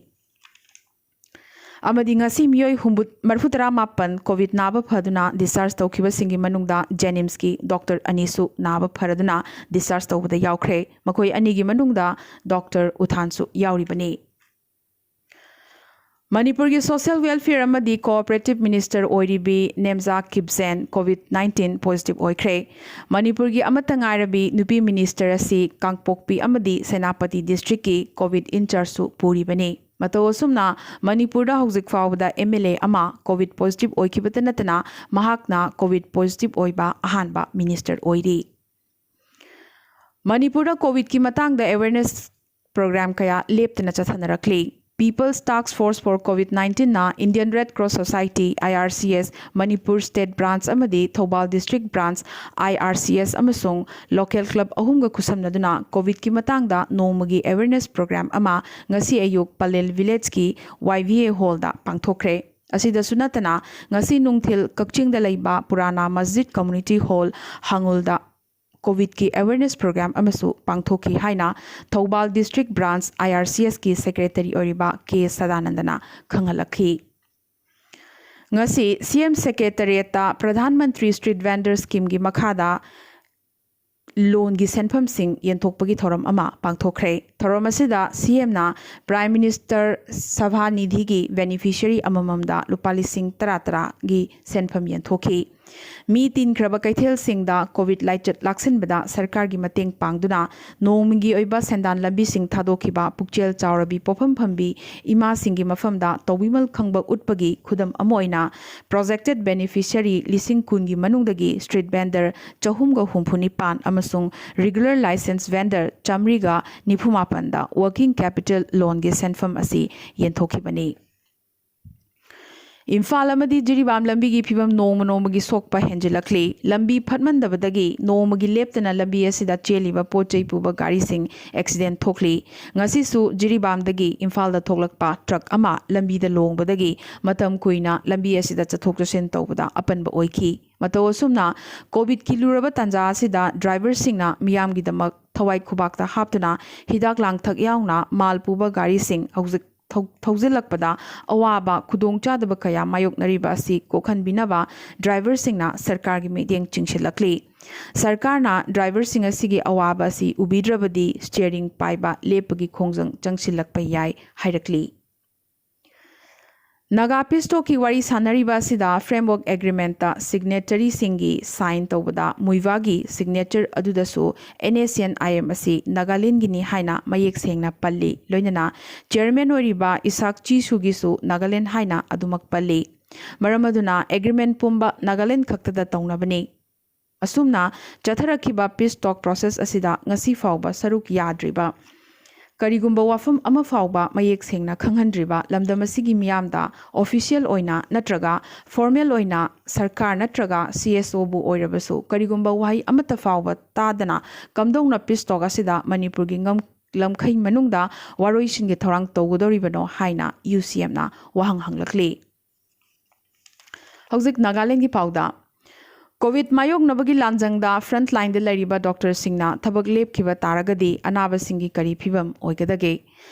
ꯑꯃꯗꯤ ꯉꯁꯤ ꯃꯤꯑꯣꯏ ꯍꯨꯝꯐꯨ-, ꯃꯔꯤꯐꯨꯇꯔꯥ ꯃꯥꯄꯟ ꯀꯣꯚꯤꯗ ꯅꯥꯕ ꯐꯗꯨꯅ ꯗꯤꯁꯆꯥꯔꯖ ꯇꯧꯈꯤꯕꯁꯤꯡꯒꯤ ꯃꯅꯨꯡꯗ ꯖꯦꯅꯤꯝꯁꯀꯤ ꯗꯣꯛꯇꯔ ꯑꯅꯤꯁꯨ ꯅꯥꯕ ꯐꯔꯗꯨꯅ ꯗꯤꯁꯆꯥꯔꯖ ꯇꯧꯕꯗ ꯌꯥꯎꯈ꯭ꯔꯦ꯫ ꯃꯈꯣꯏ ꯑꯅꯤꯒꯤ ꯃꯅꯨꯡꯗ ꯗꯣꯛꯇꯔ ꯎꯊꯥꯟꯁꯨ ꯌꯥꯎꯔꯤꯕꯅꯤ꯫ ꯃꯅꯤꯄꯨꯔꯒꯤ ꯁꯣꯁꯤꯌꯦꯜ ꯋꯦꯜꯐꯤꯌꯔ ꯑꯃꯗꯤ ꯀꯣꯑꯣꯄꯔꯦꯇꯤꯚ ꯃꯤꯅꯤꯁꯇꯔ ꯑꯣꯏꯔꯤꯕꯤ Nemcha Kipgen covid nineteen positive ꯑꯣꯏꯈ꯭ꯔꯦ꯫ ꯃꯅꯤꯄꯨꯔꯒꯤ ꯑꯃꯠꯇ ꯉꯥꯏꯔꯕꯤ ꯅꯨꯄꯤ ꯃꯤꯅꯤꯁꯇꯔ ꯑꯁꯤ ꯀꯥꯡꯄꯣꯛꯄꯤ ꯑꯃꯗꯤ ꯁꯦꯅꯥꯄꯇꯤ ꯗꯤꯁꯇ꯭ꯔꯤꯛꯀꯤ ꯀꯣꯚꯤꯗ ꯏꯟꯆꯥꯔꯖꯁꯨ ꯄꯨꯔꯤꯕꯅꯤ꯫ ꯃꯇꯧ ꯑꯁꯨꯝꯅ ꯃꯅꯤꯄꯨꯔꯗ ꯍꯧꯖꯤꯛ ꯐꯥꯎꯕꯗ ꯑꯦꯝ ꯑꯦꯜ ꯑꯦ ꯑꯃ ꯀꯣꯚꯤꯗ ꯄꯣꯖꯤꯇꯤꯚ ꯑꯣꯏꯈꯤꯕꯇ ꯅꯠꯇꯅ ꯃꯍꯥꯛꯅ ꯀꯣꯚꯤꯗ ꯄꯣꯖꯤꯇꯤꯚ ꯑꯣꯏꯕ ꯑꯍꯥꯟꯕ ꯃꯤꯅꯤꯁꯇꯔ ꯑꯣꯏꯔꯤ꯫ ꯃꯅꯤꯄꯨꯔꯗ ꯀꯣꯚꯤꯗꯀꯤ ꯃꯇꯥꯡꯗ ꯑꯦꯋꯦꯔꯅꯦꯁ ꯄ꯭ꯔꯣꯒ꯭ꯔꯥꯝ ꯀꯌꯥ ꯂꯦꯞꯇꯅ ꯆꯠꯊꯅꯔꯛꯂꯤ꯫ People's Task Force for COVID nineteen ꯅ Indian Red Cross Society, I R C S, Manipur State Branch ꯑꯃꯗꯤ Thoubal District Branch, I R C S, ꯑꯃꯁꯨꯡ local club ꯑꯍꯨꯝꯒ ꯈꯨꯠꯁꯝꯅꯗꯨꯅ COVID ꯀꯤ ꯃꯇꯥꯡꯗ ꯅꯣꯡꯃꯒꯤ awareness program ꯑꯃ ꯉꯁꯤ ꯑꯌꯨꯛ ꯄꯂꯦꯜ village ꯀꯤ Y V A hall ꯗ ꯄꯥꯡꯊꯣꯛꯈ꯭ꯔꯦ꯫ ꯑꯁꯤꯗꯁꯨ ꯅꯠꯇꯅ, ꯉꯁꯤ ꯅꯨꯡꯊꯤꯜ ꯀꯛꯆꯤꯡꯗ ꯂꯩꯕ ꯄꯨꯔꯥꯅꯥ ꯃꯁꯖꯤꯗ community hall ꯍꯥꯡꯉꯨꯜꯗ COVID ꯀꯤ awareness program ꯑꯃꯁꯨ ꯄꯥꯡꯊꯣꯛꯈꯤ ꯍꯥꯏꯅ Thoubal District Branch I R C S ꯀꯤ secretary ꯑꯣꯏꯔꯤꯕ ꯀꯦ ꯁꯗꯥꯅꯟꯗꯅ ꯈꯪꯍꯜꯂꯛꯈꯤ꯫ ꯉꯁꯤ C M Secretariat ꯇ Pradhan Mantri Street Vendor Scheme ꯒꯤ ꯃꯈꯥꯗ ꯂꯣꯟꯒꯤ ꯁꯦꯟꯐꯝꯁꯤꯡ ꯌꯦꯟꯊꯣꯛꯄꯒꯤ ꯊꯧꯔꯝ ꯑꯃ ꯄꯥꯡꯊꯣꯛꯈ꯭ꯔꯦ꯫ ꯊꯧꯔꯝ ꯑꯁꯤꯗ C M ꯅ Prime Minister ꯁꯚꯥ ꯅꯤꯙꯤꯒꯤ beneficiary ꯑꯃꯃꯝꯗ ꯂꯨꯄꯥ ꯂꯤꯁꯤꯡ ꯇꯔꯥ ꯇꯔꯥꯒꯤ ꯁꯦꯟꯐꯝ ꯌꯦꯟꯊꯣꯛꯈꯤ꯫ ꯃꯤ ꯇꯤꯟꯈ꯭ꯔꯕ ꯀꯩꯊꯦꯜꯁꯤꯡꯗ COVID ꯂꯥꯏꯆꯠ ꯂꯥꯛꯁꯤꯟꯕꯗ ꯁꯔꯀꯥꯔꯒꯤ ꯃꯇꯦꯡ ꯄꯥꯡꯗꯨꯅ ꯅꯣꯡꯃꯒꯤ ꯑꯣꯏꯕ ꯁꯦꯟꯗꯥꯟ ꯂꯝꯕꯤꯁꯤꯡ ꯊꯥꯗꯣꯛꯈꯤꯕ ꯄꯨꯛꯆꯦꯜ ꯆꯥꯎꯔꯕꯤ ꯄꯣꯐꯝ ꯐꯝꯕꯤ ꯏꯃꯥꯁꯤꯡꯒꯤ ꯃꯐꯝꯗ ꯇꯧꯕꯤꯃꯜ ꯈꯪꯕ ꯎꯠꯄꯒꯤ ꯈꯨꯗꯝ ꯑꯃ ꯑꯣꯏꯅ projected beneficiary ꯂꯤꯁꯤꯡ ꯀꯨꯟꯒꯤ ꯃꯅꯨꯡꯗꯒꯤ street vendor ꯆꯍꯨꯝꯒ ꯍꯨꯝꯐꯨ ꯅꯤꯄꯥꯟ ꯑꯃꯁꯨꯡ regular license vendor ꯆꯥꯃꯔꯤꯒ ꯅꯤꯐꯨ ꯃꯥꯄꯟꯗ working capital loan ꯒꯤ ꯁꯦꯟꯐꯝ ꯑꯁꯤ ꯌꯦꯟꯊꯣꯛꯈꯤꯕꯅꯤ꯫ ꯏꯝꯐꯥꯜ ꯑꯃꯗꯤ ꯖꯤꯔꯤꯕꯥꯝ ꯂꯝꯕꯤꯒꯤ ꯐꯤꯕꯝ ꯅꯣꯡꯃ ꯅꯣꯡꯃꯒꯤ ꯁꯣꯛꯄ ꯍꯦꯟꯖꯤꯜꯂꯛꯂꯤ꯫ ꯂꯝꯕꯤ ꯐꯠꯃꯟꯗꯕꯗꯒꯤ ꯅꯣꯡꯃꯒꯤ ꯂꯦꯞꯇꯅ ꯂꯝꯕꯤ ꯑꯁꯤꯗ ꯆꯦꯜꯂꯤꯕ ꯄꯣꯠ ꯆꯩ ꯄꯨꯕ ꯒꯥꯔꯤꯁꯤꯡ accident ꯊꯣꯛꯂꯤ꯫ ꯉꯁꯤꯁꯨ ꯖꯤꯔꯤꯕꯥꯝꯗꯒꯤ ꯏꯝꯐꯥꯜꯗ ꯊꯣꯛꯂꯛꯄ truck ꯑꯃ ꯂꯝꯕꯤꯗ ꯂꯣꯡꯕꯗꯒꯤ ꯃꯇꯝ ꯀꯨꯏꯅ ꯂꯝꯕꯤ ꯑꯁꯤꯗ ꯆꯠꯊꯣꯛ ꯆꯠꯁꯤꯟ ꯇꯧꯕꯗ ꯑꯄꯟꯕ ꯑꯣꯏꯈꯤ꯫ ꯃꯇꯧ ꯑꯁꯨꯝꯅ COVID ꯀꯤ ꯂꯨꯔꯕ ꯇꯥꯟꯖꯥ ꯑꯁꯤꯗ driver ꯁꯤꯡꯅ ꯃꯤꯌꯥꯝꯒꯤꯗꯃꯛ ꯊꯋꯥꯏ ꯈꯨꯕꯥꯛꯇ ꯍꯥꯞꯇꯨꯅ ꯍꯤꯗꯥꯛ ꯂꯥꯡꯊꯛ ꯌꯥꯎꯅ ꯃꯥꯜ ꯄꯨꯕ ꯒꯥꯔꯤꯁꯤꯡ ꯍꯧꯖꯤꯛ ꯊꯧ-, ꯊꯧꯖꯤꯜꯂꯛꯄꯗ ꯑꯋꯥꯕ ꯈꯨꯗꯣꯡꯆꯥꯗꯕ ꯀꯌꯥ ꯃꯥꯌꯣꯛꯅꯔꯤꯕ ꯑꯁꯤ ꯀꯣꯛꯍꯟꯕꯤꯅꯕ driver ꯁꯤꯡꯅ ꯁꯔꯀꯥꯔꯒꯤ ꯃꯤꯠꯌꯦꯡ ꯆꯤꯡꯁꯤꯜꯂꯛꯂꯤ꯫ ꯁꯔꯀꯥꯔꯅ driver ꯁꯤꯡ ꯑꯁꯤꯒꯤ ꯑꯋꯥꯕ ꯑꯁꯤ ꯎꯕꯤꯗ꯭ꯔꯕꯗꯤ steering ꯄꯥꯏꯕ ꯂꯦꯞꯄꯒꯤ ꯈꯣꯡꯖꯪ ꯆꯪꯁꯤꯜꯂꯛꯄ ꯌꯥꯏ ꯍꯥꯏꯔꯛꯂꯤ꯫ ꯅꯥꯒꯥ peace talk ꯀꯤ ꯋꯥꯔꯤ ꯁꯥꯟꯅꯔꯤꯕ ꯑꯁꯤꯗ framework agreement ꯇ signatory ꯁꯤꯡꯒꯤ sign ꯇꯧꯕꯗ ꯃꯨꯏꯚꯥꯒꯤ signature ꯑꯗꯨꯗꯁꯨ N S C N I M ꯑꯁꯤ ꯅꯥꯒꯥꯂꯦꯟꯒꯤꯅꯤ ꯍꯥꯏꯅ ꯃꯌꯦꯛ ꯁꯦꯡꯅ ꯄꯜꯂꯤ꯫ ꯂꯣꯏꯅꯅ chairman ꯑꯣꯏꯔꯤꯕ ꯏꯁꯥꯛ ꯆꯤꯁꯨꯒꯤꯁꯨ ꯅꯥꯒꯥꯂꯦꯟ ꯍꯥꯏꯅ ꯑꯗꯨꯃꯛ ꯄꯜꯂꯤ꯫ ꯃꯔꯝ ꯑꯗꯨꯅ agreement ꯄꯨꯝꯕ ꯅꯥꯒꯥꯂꯦꯟ ꯈꯛꯇꯗ ꯇꯧꯅꯕꯅꯤ꯫ ꯑꯁꯨꯝꯅ ꯆꯠꯊꯔꯛꯈꯤꯕ peace talk process ꯑꯁꯤꯗ ꯉꯁꯤ ꯐꯥꯎꯕ ꯁꯔꯨꯛ ꯌꯥꯗ꯭ꯔꯤꯕ ꯀꯔꯤꯒꯨꯝꯕ ꯋꯥꯐꯝ ꯑꯃ ꯐꯥꯎꯕ ꯃꯌꯦꯛ ꯁꯦꯡꯅ ꯈꯪꯍꯟꯗ꯭ꯔꯤꯕ ꯂꯝꯗꯝ ꯑꯁꯤꯒꯤ ꯃꯤꯌꯥꯝꯗ official ꯑꯣꯏꯅ ꯅꯠꯇ꯭ꯔꯒ formal ꯑꯣꯏꯅ ꯁꯔꯀꯥꯔ ꯅꯠꯇ꯭ꯔꯒ C S Oꯕꯨ ꯑꯣꯏꯔꯕꯁꯨ ꯀꯔꯤꯒꯨꯝꯕ ꯋꯥꯍꯩ ꯑꯃꯠꯇ ꯐꯥꯎꯕ ꯇꯥꯗꯅ ꯀꯝꯗꯧꯅ peace talk ꯑꯁꯤꯗ ꯃꯅꯤꯄꯨꯔꯒꯤ ꯉꯝ-, ꯂꯝꯈꯩ ꯃꯅꯨꯡꯗ ꯋꯥꯔꯣꯏꯁꯤꯟꯒꯤ ꯊꯧꯔꯥꯡ ꯇꯧꯒꯗꯧꯔꯤꯕꯅꯣ ꯍꯥꯏꯅ U C Mꯅ ꯋꯥꯍꯪ ꯍꯪꯂꯛꯂꯤ꯫ ꯍꯧꯖꯤꯛ ꯅꯥꯒꯥꯂꯦꯟꯒꯤ ꯄꯥꯎꯗ꯫ COVID ꯃꯥꯌꯣꯛꯅꯕꯒꯤ ꯂꯥꯟꯖꯪꯗ front lineꯗ ꯂꯩꯔꯤꯕ doctorꯁꯤꯡꯅ ꯊꯕꯛ ꯂꯦꯞꯈꯤꯕ ꯇꯥꯔꯒꯗꯤ ꯑꯅꯥꯕꯁꯤꯡꯒꯤ ꯀꯔꯤ ꯐꯤꯕꯝ ꯑꯣꯏꯒꯗꯒꯦ?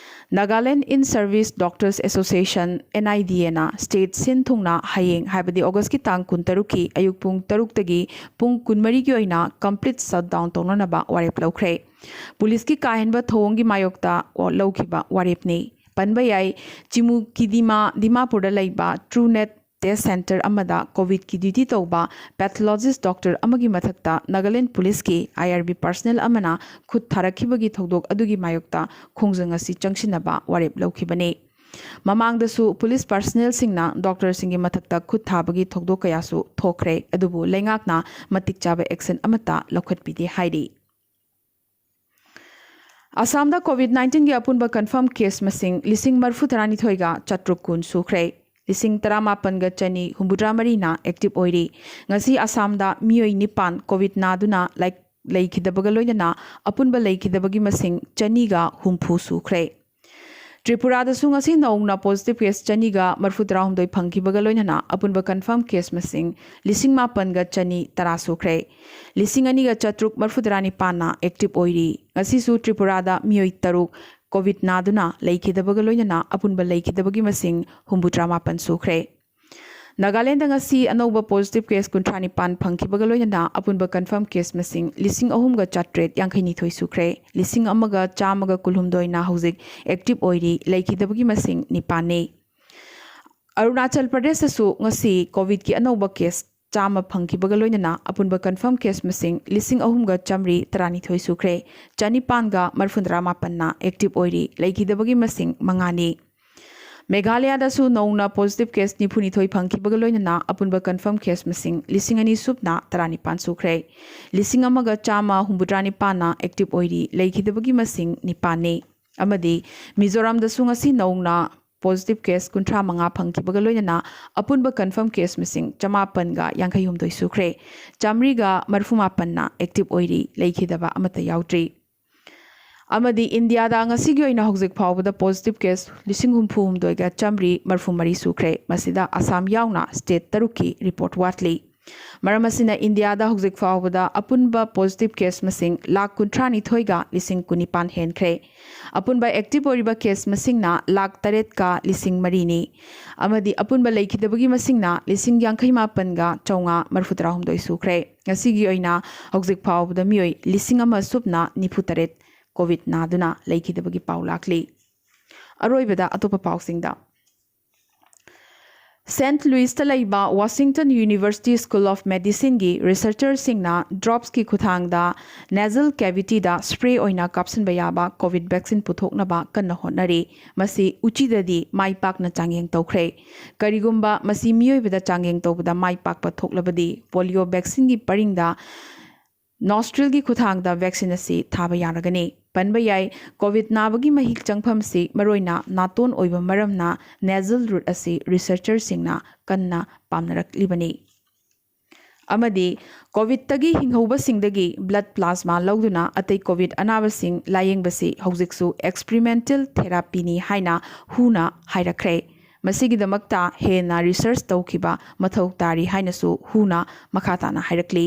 Nagaland In Service Doctors Association, N I D Aꯅ state ꯁꯤꯟ ꯊꯨꯡꯅ ꯍꯌꯦꯡ, ꯍꯥꯏꯕꯗꯤ Augustꯀꯤ ꯇꯥꯡ ꯀꯨꯟꯇꯔꯨꯛꯀꯤ ꯑꯌꯨꯛ ꯄꯨꯡ ꯇꯔꯨꯛꯇꯒꯤ ꯄꯨꯡ ꯀꯨꯟꯃꯔꯤꯒꯤ ꯑꯣꯏꯅ complete shutdown ꯇꯧꯅꯅꯕ ꯋꯥꯔꯦꯞ ꯂꯧꯈ꯭ꯔꯦ꯫ ꯄꯨꯂꯤꯁꯀꯤ ꯀꯥ ꯍꯦꯟꯕ ꯊꯧꯑꯣꯡꯒꯤ ꯃꯥꯌꯣꯛꯇ ꯂꯧꯈꯤꯕ ꯋꯥꯔꯦꯞꯅꯤ꯫ ꯄꯟꯕ ꯌꯥꯏ, ꯆꯤꯃꯨꯀꯤꯗꯤꯃꯥ, ꯗꯤꯃꯥꯄꯨꯔꯗ ꯂꯩꯕ TrueNat test center ꯑꯃꯗ COVIDꯀꯤ duty ꯇꯧꯕ pathologist doctor ꯑꯃꯒꯤ ꯃꯊꯛꯇ ꯅꯥꯒꯥꯂꯦꯟ ꯄꯨꯂꯤꯁꯀꯤ I R B personnel ꯑꯃꯅ ꯈꯨꯠ ꯊꯥꯔꯛꯈꯤꯕꯒꯤ ꯊꯧꯗꯣꯛ ꯑꯗꯨꯒꯤ ꯃꯥꯌꯣꯛꯇ ꯈꯣꯡꯖꯪ ꯑꯁꯤ ꯆꯪꯁꯤꯟꯅꯕ ꯋꯥꯔꯦꯞ ꯂꯧꯈꯤꯕꯅꯤ꯫ ꯃꯃꯥꯡꯗꯁꯨ ꯄꯨꯂꯤꯁ personnelꯁꯤꯡꯅ doctorꯁꯤꯡꯒꯤ ꯃꯊꯛꯇ ꯈꯨꯠ ꯊꯥꯕꯒꯤ ꯊꯧꯗꯣꯛ ꯀꯌꯥꯁꯨ ꯊꯣꯛꯈ꯭ꯔꯦ, ꯑꯗꯨꯕꯨ ꯂꯩꯉꯥꯛꯅ ꯃꯇꯤꯛ ꯆꯥꯕ action ꯑꯃꯠꯇ ꯂꯧꯈꯠꯄꯤꯗꯦ ꯍꯥꯏꯔꯤ꯫ ꯑꯁꯥꯝꯗ COVID nineteenꯒꯤ ꯑꯄꯨꯟꯕ confirm case ꯃꯁꯤꯡ ꯂꯤꯁꯤꯡ ꯃꯔꯤꯐꯨ ꯇꯔꯥꯅꯤꯊꯣꯏꯒ ꯆꯥꯇ꯭ꯔꯨꯛ ꯀꯨꯟ ꯁꯨꯈ꯭ꯔꯦ꯫ ꯂꯤꯁꯤꯡ ꯇꯔꯥꯃꯥꯄꯟꯒ ꯆꯅꯤ ꯍꯨꯝꯐꯨꯇꯔꯥ ꯃꯔꯤꯅ active ꯑꯣꯏꯔꯤ꯫ ꯉꯁꯤ ꯑꯁꯥꯝꯗ ꯃꯤꯑꯣꯏ ꯅꯤꯄꯥꯟ COVID ꯅꯥꯗꯨꯅ ꯂꯥꯏ-, ꯂꯩꯈꯤꯗꯕꯒ ꯂꯣꯏꯅꯅ ꯑꯄꯨꯟꯕ ꯂꯩꯈꯤꯗꯕꯒꯤ ꯃꯁꯤꯡ ꯆꯅꯤꯒ ꯍꯨꯝꯐꯨ ꯁꯨꯈ꯭ꯔꯦ꯫ ꯇ꯭ꯔꯤꯄꯨꯔꯥꯗꯁꯨ ꯉꯁꯤ ꯅꯧꯅ positive case ꯆꯅꯤꯒ ꯃꯔꯤꯐꯨ ꯇꯔꯥꯍꯨꯝꯗꯣꯏ ꯐꯪꯈꯤꯕꯒ ꯂꯣꯏꯅꯅ ꯑꯄꯨꯟꯕ confirm case ꯃꯁꯤꯡ ꯂꯤꯁꯤꯡ ꯃꯥꯄꯟꯒ ꯆꯅꯤ ꯇꯔꯥ ꯁꯨꯈ꯭ꯔꯦ꯫ ꯂꯤꯁꯤꯡ ꯑꯅꯤꯒ ꯆꯥꯇ꯭ꯔꯨꯛ ꯃꯔꯤꯐꯨ ꯇꯔꯥꯅꯤꯄꯥꯟꯅ active ꯑꯣꯏꯔꯤ꯫ ꯉꯁꯤꯁꯨ ꯇ꯭ꯔꯤꯄꯨꯔꯥꯗ ꯃꯤꯑꯣꯏ ꯇꯔꯨꯛ COVID ꯅꯥꯗꯨꯅ ꯂꯩꯈꯤꯗꯕꯒ ꯂꯣꯏꯅꯅ ꯑꯄꯨꯟꯕ ꯂꯩꯈꯤꯗꯕꯒꯤ ꯃꯁꯤꯡ ꯍꯨꯝꯐꯨꯇꯔꯥꯃꯥꯄꯟ ꯁꯨꯈ꯭ꯔꯦ꯫ ꯅꯥꯒꯥꯂꯦꯟꯗ ꯉꯁꯤ ꯑꯅꯧꯕ positive case ꯀꯨꯟꯊ꯭ꯔꯥ ꯅꯤꯄꯥꯟ ꯐꯪꯈꯤꯕꯒ ꯂꯣꯏꯅꯅ ꯑꯄꯨꯟꯕ confirm case ꯃꯁꯤꯡ ꯂꯤꯁꯤꯡ ꯑꯍꯨꯝꯒ ꯆꯥꯇ꯭ꯔꯦꯠ ꯌꯥꯡꯈꯩ ꯅꯤꯊꯣꯏ ꯁꯨꯈ꯭ꯔꯦ꯫ ꯂꯤꯁꯤꯡ ꯑꯃꯒ ꯆꯥꯝꯃꯒ ꯀꯨꯟꯍꯨꯝꯗꯣꯏꯅ ꯍꯧꯖꯤꯛ active ꯑꯣꯏꯔꯤ, ꯂꯩꯈꯤꯗꯕꯒꯤ ꯃꯁꯤꯡ ꯅꯤꯄꯥꯟꯅꯤ꯫ ꯑꯔꯨꯅꯥꯆꯜ ꯄ꯭ꯔꯗꯦꯁꯇꯁꯨ ꯉꯁꯤ COVIDꯀꯤ ꯑꯅꯧꯕ case ꯆꯥꯝꯃ ꯐꯪꯈꯤꯕꯒ ꯂꯣꯏꯅꯅ ꯑꯄꯨꯟꯕ confirm case ꯃꯁꯤꯡ ꯂꯤꯁꯤꯡ ꯑꯍꯨꯝꯒ ꯆꯥꯝꯃꯔꯤ ꯇꯔꯥꯅꯤꯊꯣꯏ ꯁꯨꯈ꯭ꯔꯦ꯫ ꯆꯅꯤꯄꯥꯟꯒ ꯃꯔꯤꯐꯨꯇꯔꯥ ꯃꯥꯄꯟꯅ active ꯑꯣꯏꯔꯤ, ꯂꯩꯈꯤꯗꯕꯒꯤ ꯃꯁꯤꯡ ꯃꯉꯥꯅꯤ꯫ ꯃꯦꯘꯥꯂꯌꯥꯗꯁꯨ ꯅꯧꯅ positive case ꯅꯤꯐꯨꯅꯤꯊꯣꯏ ꯐꯪꯈꯤꯕꯒ ꯂꯣꯏꯅꯅ ꯑꯄꯨꯟꯕ confirm case ꯃꯁꯤꯡ ꯂꯤꯁꯤꯡ ꯑꯅꯤ ꯁꯨꯞꯅ ꯇꯔꯥꯅꯤꯄꯥꯟ ꯁꯨꯈ꯭ꯔꯦ꯫ ꯂꯤꯁꯤꯡ ꯑꯃꯒ ꯆꯥꯝꯃ ꯍꯨꯝꯐꯨꯇꯔꯥꯅꯤꯄꯥꯟꯅ active ꯑꯣꯏꯔꯤ, ꯂꯩꯈꯤꯗꯕꯒꯤ ꯃꯁꯤꯡ ꯅꯤꯄꯥꯟꯅꯤ꯫ ꯑꯃꯗꯤ ꯃꯤꯖꯣꯔꯥꯝꯗꯁꯨ ꯉꯁꯤ ꯅꯧꯅ positive case ꯀꯨꯟꯊ꯭ꯔꯥ ꯃꯉꯥ ꯐꯪꯈꯤꯕꯒ ꯂꯣꯏꯅꯅ ꯑꯄꯨꯟꯕ confirm case ꯃꯁꯤꯡ ꯆꯃꯥꯄꯟꯒ ꯌꯥꯡꯈꯩ ꯍꯨꯝꯗꯣꯏ ꯁꯨꯈ꯭ꯔꯦ꯫ ꯆꯥꯃꯔꯤꯒ ꯃꯔꯤꯐꯨ ꯃꯥꯄꯟꯅ active ꯑꯣꯏꯔꯤ, ꯂꯩꯈꯤꯗꯕ ꯑꯃꯠꯇ ꯌꯥꯎꯗ꯭ꯔꯤ꯫ ꯑꯃꯗꯤ ꯏꯟꯗꯤꯌꯥꯗ ꯉꯁꯤꯒꯤ ꯑꯣꯏꯅ ꯍꯧꯖꯤꯛ ꯐꯥꯎꯕꯗ positive case ꯂꯤꯁꯤꯡ ꯍꯨꯝꯐꯨ ꯍꯨꯝꯗꯣꯏꯒ ꯆꯥꯃꯔꯤ ꯃꯔꯤꯐꯨ ꯃꯔꯤ ꯁꯨꯈ꯭ꯔꯦ꯫ ꯃꯁꯤꯗ ꯑꯁꯥꯝ ꯌꯥꯎꯅ state ꯇꯔꯨꯛꯀꯤ report ꯋꯥꯠꯂꯤ꯫ ꯃꯔꯝ ꯑꯁꯤꯅ ꯏꯟꯗꯤꯌꯥꯗ ꯍꯧꯖꯤꯛ ꯐꯥꯎꯕꯗ ꯑꯄꯨꯟꯕ positive case ꯃꯁꯤꯡ ꯂꯥꯈ ꯀꯨꯟꯊ꯭ꯔꯥ ꯅꯤꯊꯣꯏꯒ ꯂꯤꯁꯤꯡ ꯀꯨꯟꯅꯤꯄꯥꯟ ꯍꯦꯟꯈ꯭ꯔꯦ꯫ ꯑꯄꯨꯟꯕ active ꯑꯣꯏꯔꯤꯕ case ꯃꯁꯤꯡꯅ ꯂꯥꯈ ꯇꯔꯦꯠꯀ ꯂꯤꯁꯤꯡ ꯃꯔꯤꯅꯤ꯫ ꯑꯃꯗꯤ ꯑꯄꯨꯟꯕ ꯂꯩꯈꯤꯗꯕꯒꯤ ꯃꯁꯤꯡꯅ ꯂꯤꯁꯤꯡ ꯌꯥꯡꯈꯩ ꯃꯥꯄꯟꯒ ꯆꯥꯝꯃꯉꯥ ꯃꯔꯤꯐꯨ ꯇꯔꯥ ꯍꯨꯝꯗꯣꯏ ꯁꯨꯈ꯭ꯔꯦ꯫ ꯉꯁꯤꯒꯤ ꯑꯣꯏꯅ ꯍꯧꯖꯤꯛ ꯐꯥꯎꯕꯗ ꯃꯤꯑꯣꯏ ꯂꯤꯁꯤꯡ ꯑꯃ ꯁꯨꯞꯅ ꯅꯤꯐꯨ ꯇꯔꯦꯠ COVID ꯅꯥꯗꯨꯅ ꯂꯩꯈꯤꯗꯕꯒꯤ ꯄꯥꯎ ꯂꯥꯛꯂꯤ꯫ ꯑꯔꯣꯏꯕꯗ ꯑꯇꯣꯞꯄ ꯄꯥꯎꯁꯤꯡꯗ, ꯁꯦꯟꯠ ꯂꯨꯏꯁꯇ ꯂꯩꯕ Washington University School of Medicineꯒꯤ researcherꯁꯤꯡꯅ dropsꯀꯤ ꯈꯨꯠꯊꯥꯡꯗ nasal cavityꯗ spray ꯑꯣꯏꯅ ꯀꯥꯞꯁꯤꯟꯕ ꯌꯥꯕ COVID vaccine ꯄꯨꯊꯣꯛꯅꯕ ꯀꯟꯅ ꯍꯣꯠꯅꯔꯤ꯫ ꯃꯁꯤ ꯎꯆꯤꯗꯗꯤ ꯃꯥꯏ ꯄꯥꯛꯅ ꯆꯥꯡꯌꯦꯡ ꯇꯧꯈ꯭ꯔꯦ꯫ ꯀꯔꯤꯒꯨꯝꯕ ꯃꯁꯤ ꯃꯤꯑꯣꯏꯕꯗ ꯆꯥꯡꯌꯦꯡ ꯇꯧꯕꯗ ꯃꯥꯏ ꯄꯥꯛꯄ ꯊꯣꯛꯂꯕꯗꯤ polio vaccineꯒꯤ ꯄꯔꯤꯡꯗ nostrilꯒꯤ ꯈꯨꯠꯊꯥꯡꯗ vaccine ꯑꯁꯤ ꯊꯥꯕ ꯌꯥꯔꯒꯅꯤ꯫ ꯄꯟꯕ ꯌꯥꯏ, COVID ꯅꯥꯕꯒꯤ ꯃꯍꯤꯛ ꯆꯪꯐꯝꯁꯤ ꯃꯔꯨꯑꯣꯏꯅ ꯅꯥꯇꯣꯟ ꯑꯣꯏꯕ ꯃꯔꯝꯅ nasal route ꯑꯁꯤ researcherꯁꯤꯡꯅ ꯀꯟꯅ ꯄꯥꯝꯅꯔꯛꯂꯤꯕꯅꯤ꯫ ꯑꯃꯗꯤ COVIDꯇꯒꯤ ꯍꯤꯡꯍꯧꯕꯁꯤꯡꯗꯒꯤ blood plasma ꯂꯧꯗꯨꯅ ꯑꯇꯩ COVID ꯑꯅꯥꯕꯁꯤꯡ ꯂꯥꯌꯦꯡꯕꯁꯤ ꯍꯧꯖꯤꯛꯁꯨ experimental therapyꯅꯤ ꯍꯥꯏꯅ WHOꯅ ꯍꯥꯏꯔꯛꯈ꯭ꯔꯦ꯫ ꯃꯁꯤꯒꯤꯗꯃꯛꯇ ꯍꯦꯟꯅ research ꯇꯧꯈꯤꯕ ꯃꯊꯧ ꯇꯥꯔꯤ ꯍꯥꯏꯅꯁꯨ WHOꯅ ꯃꯈꯥ ꯇꯥꯅ ꯍꯥꯏꯔꯛꯂꯤ꯫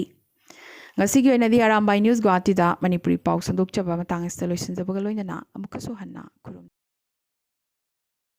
ꯉꯁꯤꯒꯤ ꯑꯣꯏꯅꯗꯤ ꯑꯔꯥꯝꯕꯥꯏ News ꯒꯨꯋꯥꯍꯥꯇꯤꯗ ꯃꯅꯤꯄꯨꯔꯤ ꯄꯥꯎ ꯁꯟꯗꯣꯛꯆꯕ ꯃꯇꯥꯡ ꯑꯁꯤꯗ ꯂꯣꯏꯁꯤꯟꯖꯕꯒ ꯂꯣꯏꯅꯅ ꯑꯃꯨꯛꯀꯁꯨ ꯍꯟꯅ ꯈꯨꯔꯨꯝ